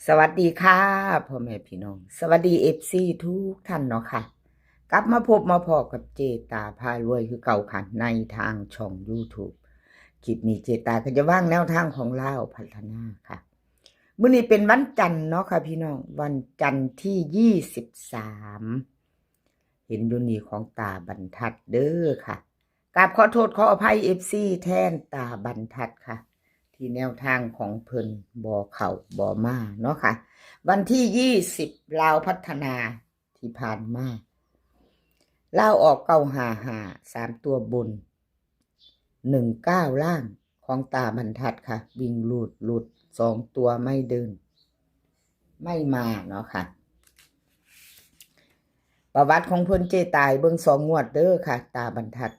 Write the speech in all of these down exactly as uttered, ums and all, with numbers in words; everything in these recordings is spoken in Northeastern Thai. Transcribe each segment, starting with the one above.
สวัสดีค่ะ พ่อแม่พี่น้อง สวัสดี เอฟซี ทุกท่านเนาะค่ะ กลับมาพบมาพ้อกับเจตาพารวยคือเก่าค่ะ ในทางช่อง YouTube คลิปนี้เจตาก็จะวางแนวทางของลาวพัฒนาค่ะ มื้อนี้เป็นวันจันทร์เนาะค่ะพี่น้อง วันจันทร์ที่ ยี่สิบสาม เห็นอยู่นี่ของตาบรรทัดเด้อค่ะ กราบขอโทษขออภัย เอฟซี แทนตาบรรทัดค่ะ ที่แนวทางของเพิ่นบ่เข้าบ่มาเนาะค่ะ วันที่ ยี่สิบ ลาวพัฒนาที่ผ่านมา ลาวออก เก้าห้าห้า สามตัวบน หนึ่งเก้า ล่างของตาบรรทัดค่ะ วิ่งรูดหลุดสองตัวไม่เดิน ไม่มาเนาะค่ะ ประวัติของเพิ่นเจตาให้เบิ่งสองงวดเด้อค่ะ ตาบรรทัด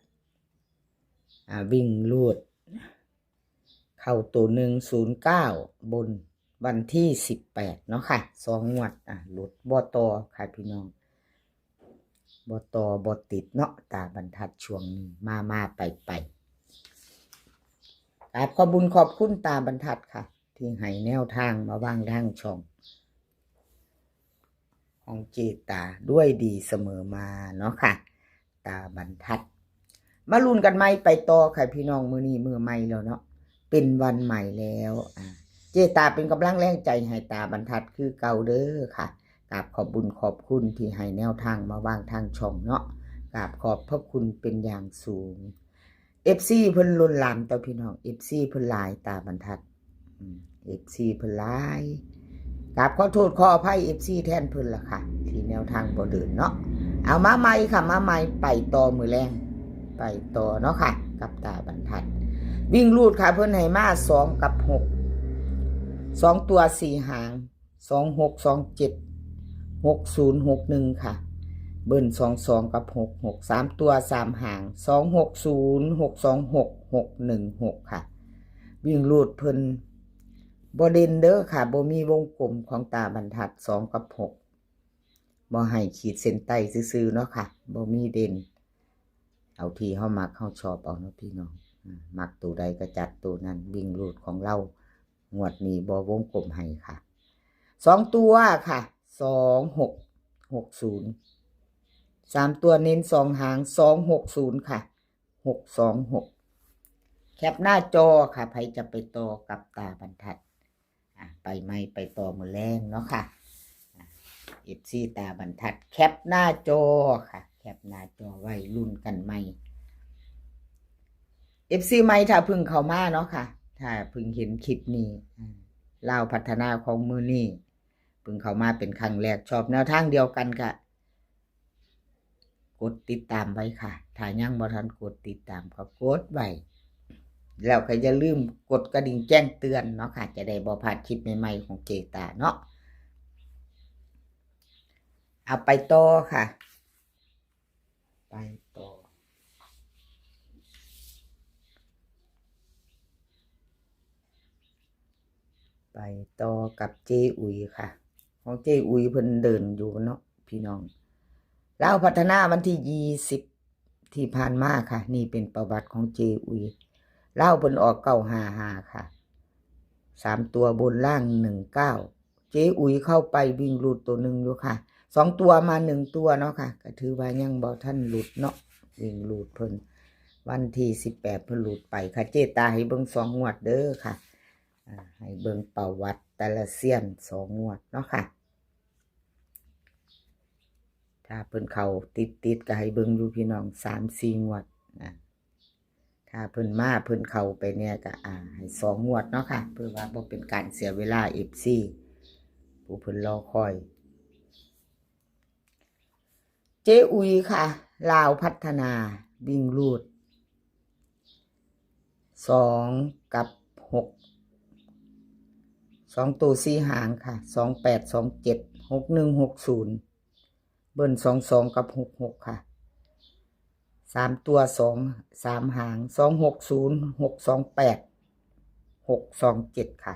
อ่า วิ่งรูด เข้าตัวหนึ่ง ศูนย์เก้า บนวันที่ สิบแปด เนาะค่ะ สองงวด อ่ะ หลุดบ่ต่อค่ะพี่น้อง บ่ต่อบ่ติดเนาะ ตาบรรทัดช่วงนี้ มามาไปไป กราบขอบบุญขอบคุณตาบรรทัดค่ะ ที่ให้แนวทางมาวางทางช่อง ของเจตาด้วยดีเสมอมาเนาะค่ะ ตาบรรทัด มาลุ้นกันใหม่ไปต่อค่ะพี่น้อง มื้อนี้มื้อใหม่แล้วเนาะ เป็นวันใหม่แล้ว อ่า เจตาเป็นกำลังแรงใจให้ตาบรรทัดคือเก่าเด้อค่ะ กราบขอบบุญขอบคุณที่ให้แนวทางมาวางทางช่องเนาะ กราบขอบพระคุณเป็นอย่างสูง เอฟซี เพิ่นล้นหลามต่อพี่น้อง เอฟซี เพิ่นหลายตาบรรทัด อืม เอฟซี เพิ่นหลาย กราบขอโทษขออภัย เอฟซี แทนเพิ่นล่ะค่ะ ที่แนวทางบ่เดินเนาะ เอามาใหม่ค่ะ มาใหม่ไปต่อมื้อแลง ไปต่อเนาะค่ะ กับตาบรรทัด วิ่งรูดค่ะ เพิ่นให้มา สอง กับ หก สองตัว สี่ หาง สอง หก สอง เจ็ด หก ศูนย์ หก หนึ่ง ค่ะ เบิ้ล สอง สอง กับ หก หก สามตัว สาม หาง สอง หก ศูนย์ หก สอง หก หก หนึ่ง หก ค่ะ วิ่งรูดเพิ่นบ่เด่นเด้อค่ะ บ่มีวงกลมของตาบรรทัด สอง กับ หก บ่ให้ขีดเส้นใต้ซื่อๆเนาะค่ะ บ่มีเด่น เอาที่เฮามักเฮาชอบเอาเนาะพี่น้อง อ่า มักตัวใดก็จัดตัวนั้น วิ่งรูดของลาว งวดนี้บ่วงกลมให้ค่ะ สองตัวค่ะ สอง หก หก ศูนย์ สามตัวเน้นสองหาง สอง หก ศูนย์ ค่ะ หก สอง หก แคปหน้าจอค่ะ ไผจะไปต่อกับตาบรรทัด อ่ะ ไปใหม่ไปต่อมื้อแลงเนาะค่ะ อ่ะ เอฟซี ตาบรรทัด แคปหน้าจอค่ะ แคปหน้าจอไว้ลุ้นกันใหม่ เอฟซี ใหม่ถ้าเพิ่งเข้ามาเนาะค่ะ ถ้าเพิ่งเห็นคลิปนี้ อ่า ลาวพัฒนาของมื้อนี้ เพิ่งเข้ามาเป็นครั้งแรก ชอบแนวทางเดียวกันก็กดติดตามไว้ค่ะ ถ้ายังบ่ทันกดติดตามก็กดไว้ แล้วก็อย่าลืมกดกระดิ่งแจ้งเตือนเนาะค่ะ จะได้บ่พลาดคลิปใหม่ๆของเจตาเนาะ เอาไปต่อค่ะ ไปต่อ ไปต่อกับเจอุ๋ยค่ะ ของเจอุ๋ยเพิ่นเดินอยู่เนาะพี่น้อง ลาวพัฒนาวันที่ ยี่สิบ ที่ผ่านมาค่ะ นี่เป็นประวัติของเจอุ๋ย ลาวเพิ่นออก เก้าห้าห้า ค่ะ สามตัวบนล่าง หนึ่งเก้า เจอุ๋ยเข้าไปวิ่งรูดตัวหนึ่งอยู่ค่ะ สองตัวมาหนึ่งตัวเนาะค่ะ ก็ถือว่ายังบ่ทันหลุดเนาะ วิ่งรูดเพิ่น วันที่ สิบแปด เพิ่นหลุดไปค่ะ เจตาให้เบิ่งสองงวดเด้อค่ะ อ่า ให้เบิ่งประวัติแต่ละเซียนสองงวดเนาะค่ะ ถ้าเพิ่นเข้าติดๆ ก็ให้เบิ่งอยู่พี่น้อง สามสี่ งวดนะ ถ้าเพิ่นมาเพิ่นเข้าไปเนี่ยก็ อ่า ให้สองงวดเนาะค่ะ เพื่อว่าบ่เป็นการเสียเวลา เอฟซี ผู้เพิ่นรอคอย เจอุ๋ยค่ะ ลาวพัฒนา วิ่งรูด สอง กับ หก สองตัวสี่หางค่ะ สองแปด สองเจ็ด หกหนึ่ง หกศูนย์ เบิ้ล สองสอง กับ หกหก ค่ะ สามตัว สอง สามหาง สองหกศูนย์ หกสองแปด หกสองเจ็ด ค่ะ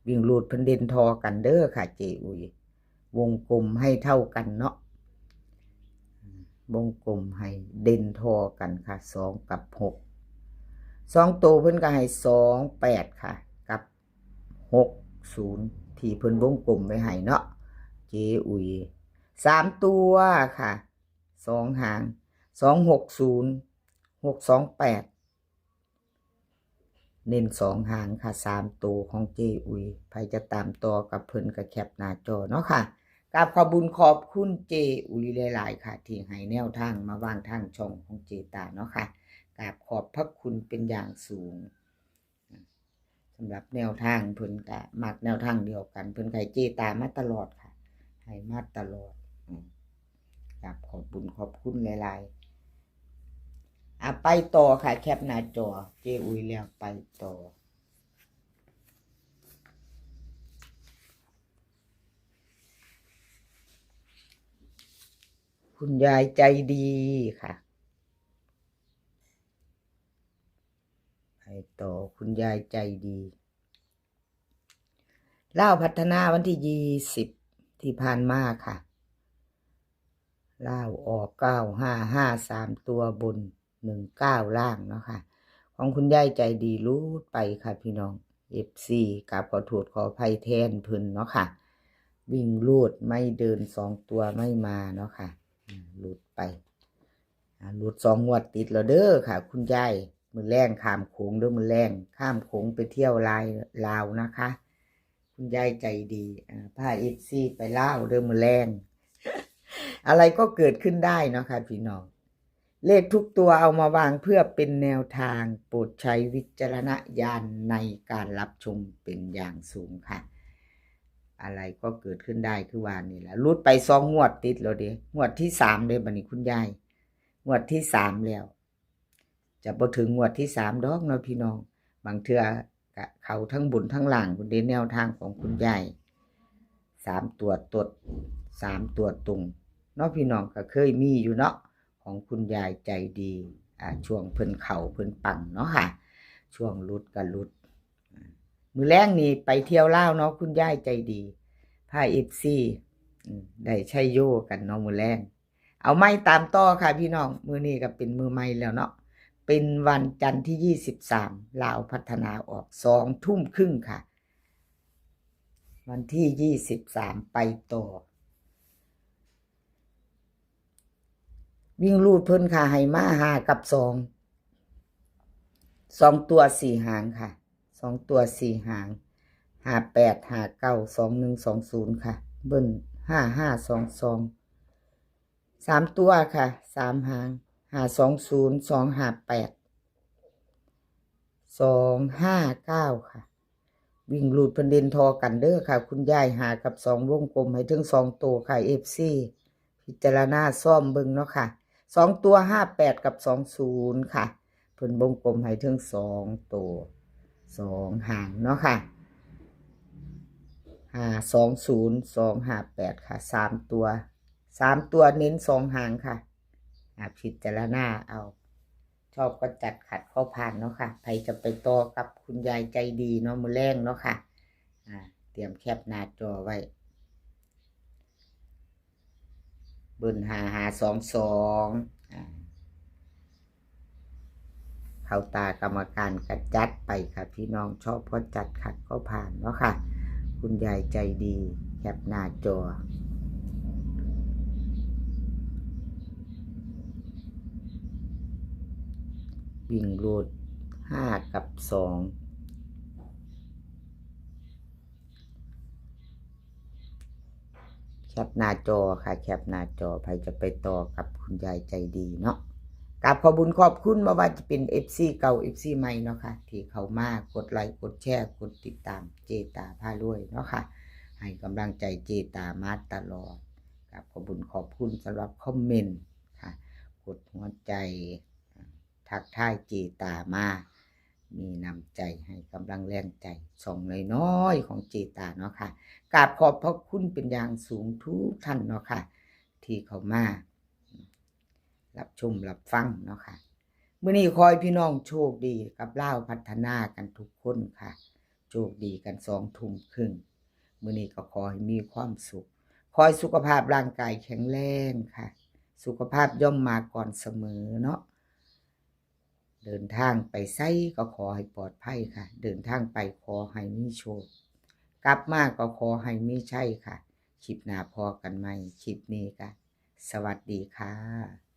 วิ่งรูดเพิ่นเด่นทอกันเด้อค่ะ เจอุ๋ย วงกลมให้เท่ากันเนาะ วงกลมให้เด่นทอกันค่ะ สอง กับ หก สองตัวเพิ่นก็ให้ สองแปด ค่ะ กับ หกศูนย์ ที่เพิ่นวงกลมไว้ให้เนาะ เจอุ๋ย สามตัวค่ะ สองหาง สองหกศูนย์ หกสองแปด เน้นสองหางค่ะ สามตัวของเจอุ๋ย ไผจะตามต่อกับเพิ่นก็แคปหน้าจอเนาะค่ะ กราบขอบบุญขอบคุณเจอุ๋ยหลายๆค่ะ ที่ให้แนวทางมาวางทางช่องของเจตาเนาะค่ะ กราบขอบพระคุณเป็นอย่างสูง สำหรับแนวทางเพิ่นก็มักแนวทางเดียวกัน เพิ่นก็ให้เจตามาตลอดค่ะ ให้มาตลอด อืม กราบขอบบุญขอบคุณหลายๆ อ่ะ ไปต่อค่ะ แคปหน้าจอ เจอุ๋ยแล้วไปต่อ คุณยายใจดีค่ะ ไปต่อ คุณยายใจดี ลาวพัฒนาวันที่ยี่สิบที่ผ่านมาค่ะ ลาวออกเก้าห้าห้า สามตัวบน หนึ่งเก้าล่างเนาะค่ะ ของคุณยายใจดีหลุดไปค่ะพี่น้อง เอฟซี กราบขอโทษขออภัยแทนเพิ่นเนาะค่ะ วิ่งรูดไม่เดิน สองตัวไม่มาเนาะค่ะ อืม หลุดไป อ่า หลุดสองงวดติดแล้วเด้อค่ะ คุณยาย มื้อแลงข้ามโขงเด้อ มื้อแลงข้ามโขงไปเที่ยวลาย ลาวนะคะ คุณยายใจดี อ่า พาเอฟซีไปลาวเด้อ มื้อแลง อะไรก็เกิดขึ้นได้เนาะค่ะพี่น้อง เลขทุกตัวเอามาวางเพื่อเป็นแนวทาง โปรดใช้วิจารณญาณในการรับชมเป็นอย่างสูงค่ะ อะไรก็เกิดขึ้นได้คือว่านี่แหละ หลุดไปสองงวดติดแล้วเด้ งวดที่สามเด้ บัดนี้คุณยาย งวดที่สามแล้ว จะบ่ถึงงวดที่สามดอกเนาะพี่น้อง บางเทื่อก็เข้าทั้งบนทั้งล่างพุ้นเด้ แนวทางของคุณยาย สามตัวตด สามตัวตรงเนาะพี่น้อง ก็เคยมีอยู่เนาะ ของคุณยายใจดี อ่า ช่วงเพิ่นเข้าเพิ่นปังเนาะค่ะ ช่วงหลุดก็หลุด อ่า มื้อแลงนี่ไปเที่ยวลาวเนาะ คุณยายใจดี พาเอฟซี อืม ได้ชัยโยกันเนาะ มื้อแลง เอาใหม่ตามต่อค่ะพี่น้อง มื้อนี้ก็เป็นมื้อใหม่แล้วเนาะ เป็นวันจันทร์ที่ยี่สิบสาม ลาวพัฒนาออกสองทุ่มครึ่งค่ะ วันที่ยี่สิบสาม ไปต่อ วิ่งรูดเพิ่นค่ะ ให้มาห้ากับสอง สองตัวสี่หางค่ะ สองตัวสี่หาง ห้าแปด ห้าเก้า สองหนึ่ง สองศูนย์ค่ะ เบิ้ล ห้าห้า สองสอง สามตัวค่ะ สามหาง ห้าสองศูนย์ สองห้าแปด สองห้าเก้าค่ะ วิ่งรูดเพิ่นเด่นทอกันเด้อค่ะ คุณยาย ห้ากับสอง วงกลมให้ถึงสองตัวค่ะ เอฟซี พิจารณาซ่อมเบิ่งเนาะค่ะ สองตัว ห้าแปด กับ สองศูนย์ ค่ะ เพิ่นวงกลมให้ถึงสองตัว สองหางเนาะค่ะ ห้าสองศูนย์ สองห้าแปด ค่ะ สามตัว สามตัวเน้นสองหางค่ะ อ่า พิจารณาเอา ชอบก็จัด ขัดก็ผ่านเนาะค่ะ ไผจะไปต่อกับคุณยายใจดีเนาะ มื้อแลงเนาะค่ะ อ่า เตรียมแคปหน้าจอไว้ เบิ้ล ห้าห้าสองสอง อ่า เข้าตากรรมการก็จัดไปค่ะพี่น้อง ชอบก็จัด ขัดก็ผ่านเนาะค่ะ คุณยายใจดี แคปหน้าจอ วิ่งรูด ห้ากับสอง แคปหน้าจอค่ะ แคปหน้าจอ ไผจะไปต่อกับคุณยายใจดีเนาะ กราบขอบบุญขอบคุณ บ่ว่าจะเป็น เอฟซี เก่า เอฟซี ใหม่เนาะค่ะ ที่เข้ามากดไลค์ กดแชร์ กดติดตามเจตาพารวยเนาะค่ะ ให้กำลังใจเจตามาตลอด กราบขอบบุญขอบคุณสำหรับคอมเมนต์ค่ะ กดหัวใจ ทักทายเจตามา มีน้ำใจให้กำลังแรงใจ ช่องน้อยๆของเจตาเนาะค่ะ กราบขอบพระคุณเป็นอย่างสูงทุกท่านเนาะค่ะ ที่เข้ามารับชมรับฟังเนาะค่ะ มื้อนี้ขอให้พี่น้องโชคดีกับลาวพัฒนากันทุกคนค่ะ โชคดีกันสองทุ่มครึ่ง มื้อนี้ก็ขอให้มีความสุข ขอให้สุขภาพร่างกายแข็งแรงค่ะ สุขภาพย่อมมาก่อนเสมอเนาะ เดินทางไปไสก็ขอให้ปลอดภัยค่ะ เดินทางไปขอให้มีโชค กลับมาก็ขอให้มีชัยค่ะ คลิปหน้าพ้อกันใหม่ คลิปนี้ก็สวัสดีค่ะ